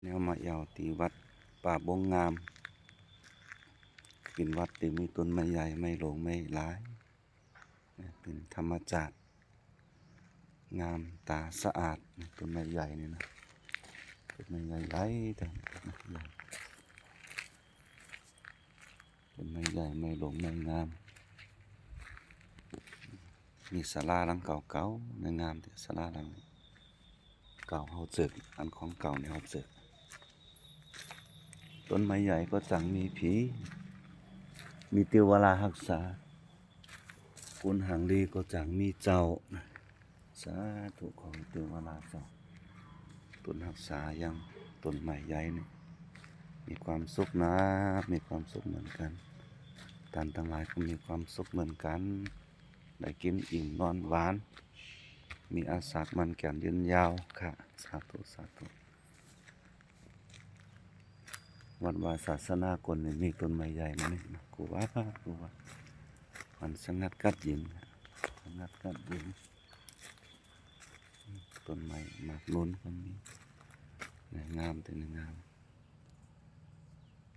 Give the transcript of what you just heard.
ແນວມາແອວທີ່ວັດປ່າບົງງາມ ເປັນວັດທີ່ມີຕົ້ນໄມ້ໃຫຍ່ ໄມ້ຫຼວງ ໄມ້ຫຼາຍ ເປັນທຳມະຊາດ ງາມຕາສະອາດ ຕົ້ນໄມ້ໃຫຍ່ນີ້ນະ ຕົ້ນໄມ້ໃຫຍ່ຫຼາຍ ຕົ້ນໄມ້ໃຫຍ່ ໄມ້ຫຼວງ ໄມ້ງາມ. ມີສາລາຫຼັງເກົ່າໆ ງາມແທ້ ສາລາຫຼັງເກົ່າເຮົາເຈີກ ອັນຂອງເກົ່ານີ້ເຮົາເຈີກ. ຕົ້ນໄມ້ໃຫຍ່ກໍຈັ່ງມີຜີ ມີເທວະລາຮັກສາ ຄົນຫາງດີກໍຈັ່ງມີເຈົ້າ. ສາທຸ ຂໍເທວະລາເຈົ້າ ຕົນຮັກສາຢ່າງຕົ້ນໄມ້ໃຫຍ່ນີ້ ມີຄວາມສຸກນະ ມີຄວາມສຸກເໝືອນກັນ ທ່ານທັງຫຼາຍກໍມີຄວາມສຸກເໝືອນກັນ ໄດ້ກິນອີ່ມນອນຫວານ ມີອາສາກໝັ້ນແກ່ນຍືນຍາວຄ່ະ. ສາທຸ ສາທຸ. ວັດວາສາສະໜາກົນນີ້ມີຕົ້ນໄມ້ໃຫຍ່ມານີ້ ກູວາ ກູວາ ມັນສະຫງັດກັດເຢັນ ສະຫງັດກັດເຢັນ. ຕົ້ນໄມ້ໝາກໜູນກໍມີ ງາມແທ້ ງາມ.